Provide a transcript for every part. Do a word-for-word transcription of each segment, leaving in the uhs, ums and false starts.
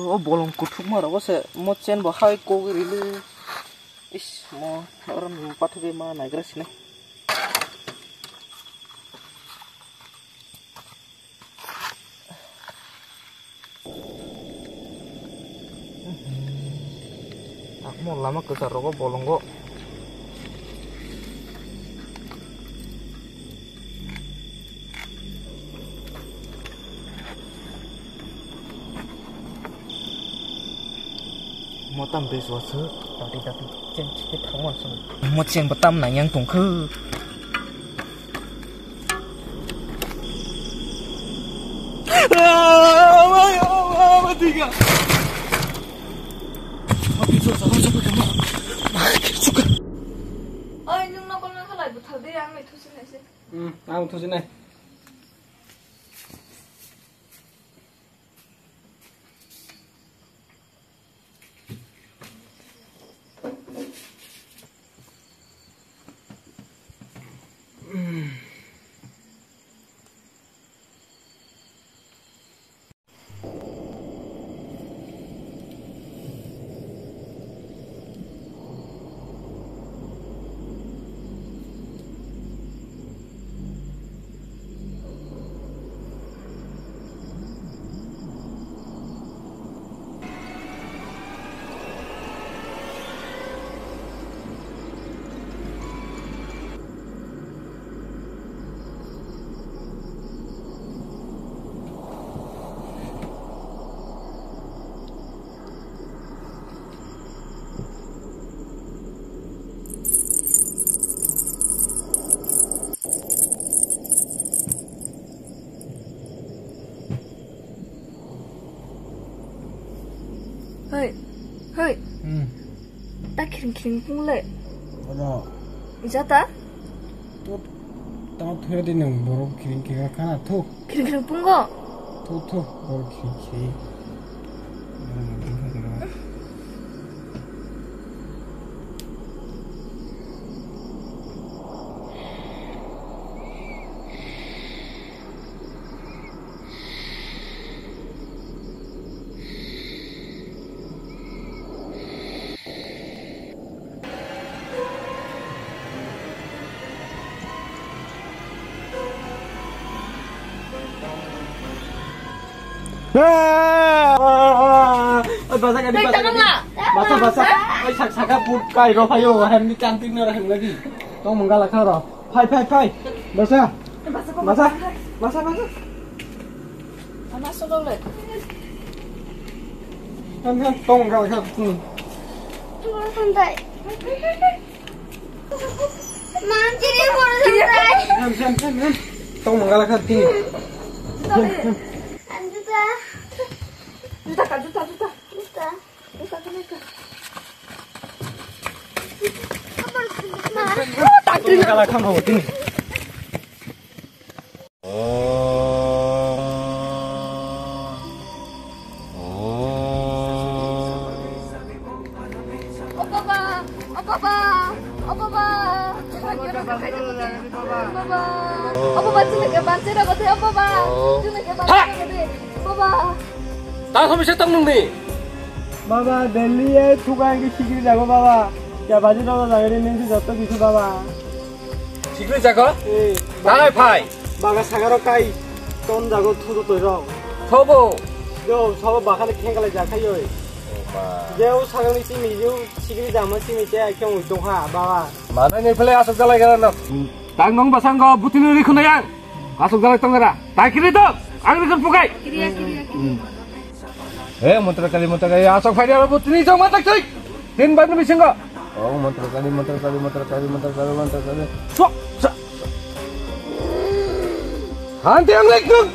O bolong kuthukma rogo se mo chen bo hai kok rili. Is mo oro pathogwi ma naigra sini. Mo lama kwchar rogo bolongo. Mo tam bes wasu, dati dati chen chike thangwan sung. Mo chen bo tam nang yang tongkhu. Oi, nung nokol nang khalai bwthar de, ang nai thusi nai se. Hmm, ang thusi nai. Hoi, hoi. Hmm. Ta khiring khiring pung le. Ano. Jata? To, ta thuya di nang borok khiring khiring khana thu. Khiring khiring pungo. Thu, thu, borok khiring khiring. Oi, basa gani, basa gani. Basa, basa. Oi, sak, saka put kai ro phayo, hem ni kanting na hem lagi. Tong mangala kha ro. Phai, phai, phai. Basa. Basa. Basa, basa. Ama solo le. Hem, hem, tong mangala kha. Hmm. Tong mangala kha. Mam, chiri boro sampai. Hem, hem, hem, hem. Tong mangala kha tini. Hem, hem. Ang juta. Juta ka, juta, juta. Juta. Juta ka, juta. Tong mangala kha tini. O baba, o baba, o baba, o baba. O baba, chini ke banse rago de, o baba. Chini ke banse rago de, baba. Ta kami se tong nung ni. Baba, Delhi e thuka ang sikri jago, baba. Ya baji rago jago de, neng se jotto kisu, baba. Sikri jago? Eh, dai phai. Baga sagaro kai ton jago thudo toi rok. Thobo. Jo, sabo bakhani khengkale jakhai oi. Ba. Jeo sagani simi, jeo sikri jama simi te ai khe oi tongha, baba. Mana ni phele asok jalai gara no. Tang nong basang go butini ri khunayang. Asok jalai tong gara. Ta kiri to. Ang ri khun pukai. Kiriya, kiriya, kiriya. He, mantra kali, mantra kali, asok phai dia, tini jong matak cik. Tin bai ni bisingo. Oh, mantra kali, mantra kali, mantra kali, mantra kali, mantra kali. Sok, sok. Hanti ang lek nung.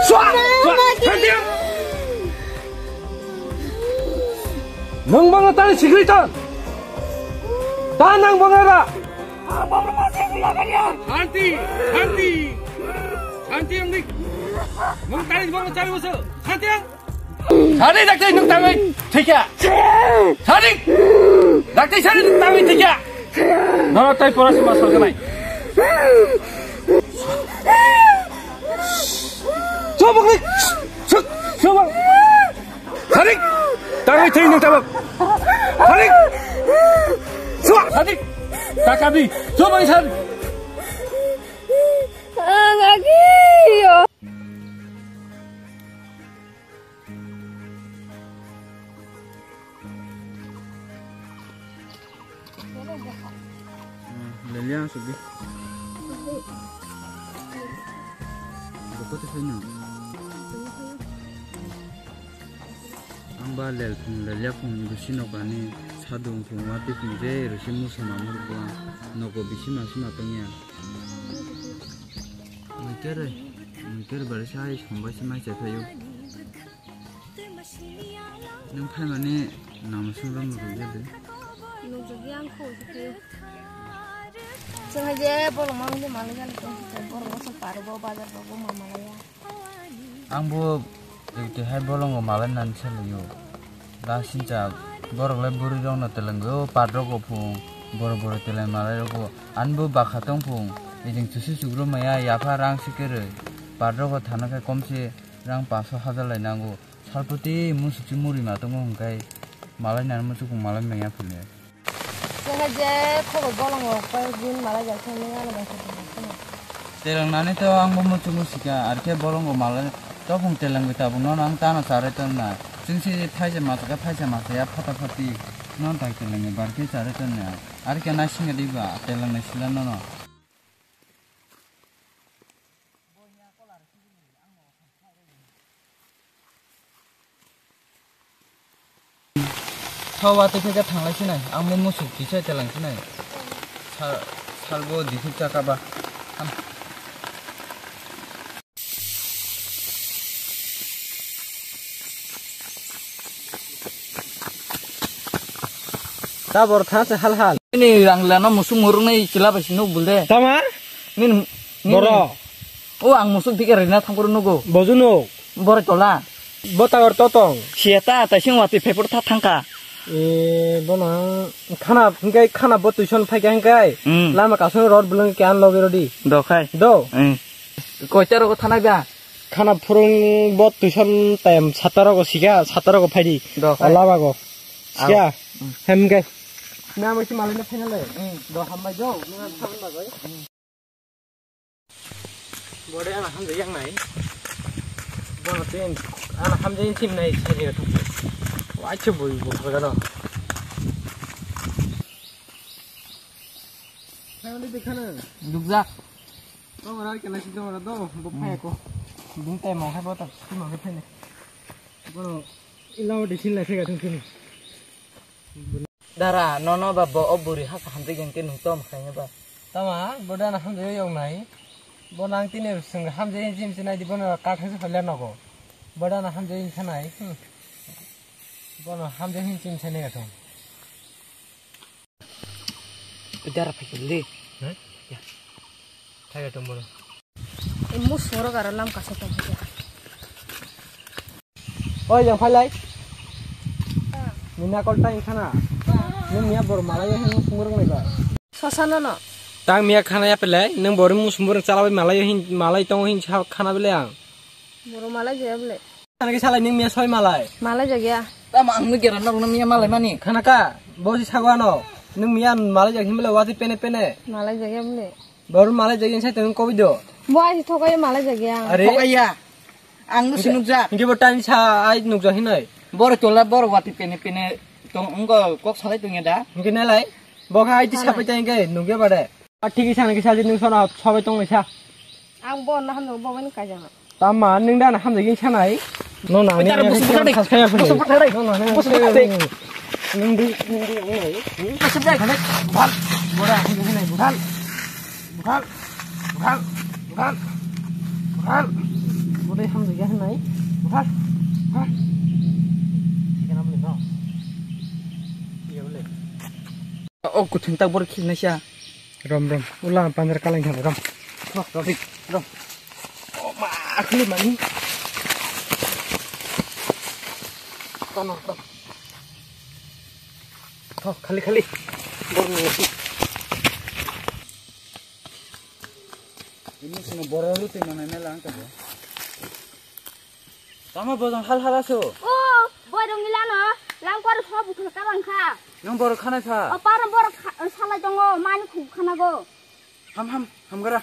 Sok, sok. Hanti ang. Nung bang tani sikri ton. Ta nang bang ra. Hanti, hanti. Hanti ang lek. Nung tani bang tani usul. Hanti ang. Sari dakti nung tangwi thikya. Sari. Dakti sari nung tangwi thikya. Nono tai pora sima sorganai. Chobok ni. Chuk. Chobok. Sadik! Tangwi thwi nwng tabuk! Sadik! Suwa! Sadik! Kakabi! Suwa bang san! Ang agi yo. Leliya sugi. Bukoti sino. Ang ba lel phung lel ya phung bisi nok ani sadung phung wati phung je risi musu mamur bo nogo bisi ma sima tongya. Muikere, muikere bari sai sombai se mai se phayo. Nung phaimani namo sung rom rok ya de. Nung jagi ang kho se phayo. Chwng je bolong mang je malai jani tong se borok bosong paro bo bazar bo bo ma malai ya. Ang bo twi hai bolongo malai nan se layo. Da sincha borok le bwrwi rok no teleng o pat rok o phung borok borok teleng malai rok o. An bo bakha tong phung ejeng chusu chugro maya yapha rang se kwrwi. Pat rok o thana khe kom se rang paso hajar lai nango. Salphuti musu chi muri ma tongo hwnkhe malai nan muchukung malai maya phile. Chwngkhe je khobor bolongo koi din malai jak thangwi ano bai khe tongma kheno. Telangnani to ang bo muchungo sika, ar khe bolongo malai topung telangwi tabuk nono ang tano charwi tonna. Chwngsi thaisa masa khe thaisa masa ya phata phati nono tak telangwi bar khe charwi tonna. Ar khe naisingya diba telangnai sila nono. Thawa tei khe thanglai sinai, ang bo musuk kisa telang sinai. Sa-, salbo dikhuk chaka ba. Ham. Tabor tha se hal hal. Ni rang lano musuk murung nai chila bai sinuk bul de. Tama? Nin, nin. Boro. O ang musuk dike rina thangkuru nugo. Bojuno. Boro tola. Bo tawar totong. Sieta, taising wati phepur tha thangka. E, bono ang khana, hingkai khana bo tuition phaika hingkai. Hmm. Lama kasung rod bulung ke an loge rodi. Do khai. Do. Hmm. Koita rogo thanai ba? Khana phurung bo tuition time satta rogo siga, satta rogo phaidi. Do khai. Ola bago. Siga. Ao. Hmm. Hem hingkai. Na mo si malai na phaina le. Hmm. Do hambai do. Na thaban bagoi. Hmm. Bode ana hamjai yang nai. Bono tin ana hamjai tim nai sari to. Wai che bui bu ga do. Nang di khana. Dukjak. To mara ke na si do mara do bo phai ko. Ding tai mo hai bo ta si mo ke phai ne. Bono ilao di sin la se ga thung thung. Dara, nono ba bo o buri haka hamjak yang ke nung tom khai ba. Tama, bo dana hamjak yang nai. Bo nang tini sung hamjak yang jim sinai di bono kak hasi phalya nogo. Bo dana hamjak yang sanai. Hmm. Bono hamjak yang jim sanai ka thung. Dara phai kili. Hah? Ya. Phai ka thung bono. Emo sorok aro lam kasa tong khe. Oi, yang phailai. Nini akol ta wngkha na? Nung miya bor malai ya hin sumurung nai ba? Sosa no no. Tang miya khana ya pelai, nung bor mu sumurung chala bai malai ya hin, malai tongo hin sa khana belai ang. Boro malai jaya bole. Khana ke salai nung miya soi malai. Malai jagya. Tamo ang nung gera nok nung miya malai mani. Khana ka, bo si sagwa no. Nung miya malai jak hin bole wati pene pene. Malai jagya bole. Bor malai jagya sai tong kobi do. Bo ai thokai malai jagya. Are. Thokaiya. Ang no sinukjak. Hingke bo tani sa ai nukjak hinoi. Boro tola boro wati pene pene tong wngko kok salai tongya da. Hingke nalai. Bo kha ai ti sapai tang hingke nukya bade. A thiki sana kisa di nung sona sabai tong sa. Ang bo na hamjak bo bai kaijana. Tama nung da na hamjak ing sanai. No na. Oi, tara nung busuk buthar de. Subscribe busuk buthar de. No na nung. Busuk buthar de. Nung di nung di nung di. Busuk buthar de. Bal. Bora hinai bal. Bukhal, bukhal, bukhal, bukhal. Bodai hamjak ya hinai. Bukhal, bukhal. Sikena bole no. Iya bole. O kuthung tak bor khilna sha. Rom, rom. Ulang panjar kalang thang rom. Rom, rom. Rom. O ma, khili mani. Kono, kono. Tho, khali, khali. Bor ni. Ini sini boro lu twi manai mela ang tabo. Tamo bojong hal hal aso. O, bo Rungilano, langkor so buthur kabang kha. Nang borok khanai pha? O par borok kha-, salai tongo, mani khuk khanago. Ham, ham, hamgara.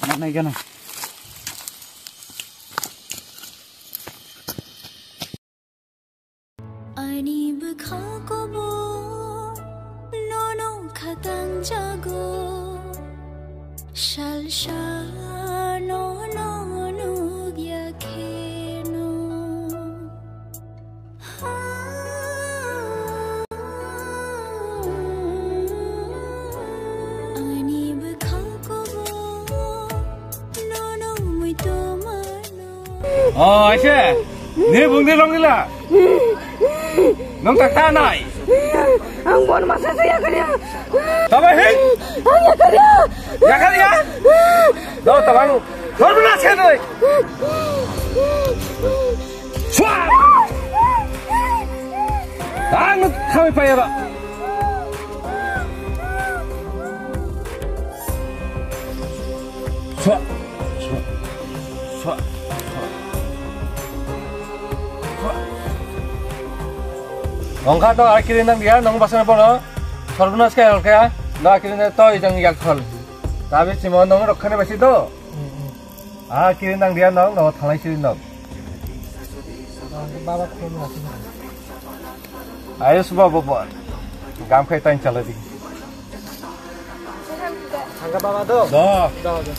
Manai gana. Ani bwkha kobo nono khatang jago. Salsa nono nugya kheno. Ani bwkha kobo nono muitu mano. O, aise, ni bungdi longila. Nong tak ta nai. Ang bon masa saya kaya. Taba hei. Ang ya kaya. Ya kaya. Do tabang. Hormona se noi. Swa! Ang kami payara. Swa! Swa! Swa! Swa! Nongkha to ar kiri nang dia, nong basana bono. Sorbonaj kaya kaya, no kiri ne to ijang yak thol. Tabi simo nong rokhane basi do. Ah, kiri nang dia nong, no thalai siri nong. Baba khum na sini. Ayos baba bon. Gam khai tain chala di. Thangka baba do. Do. Do, do.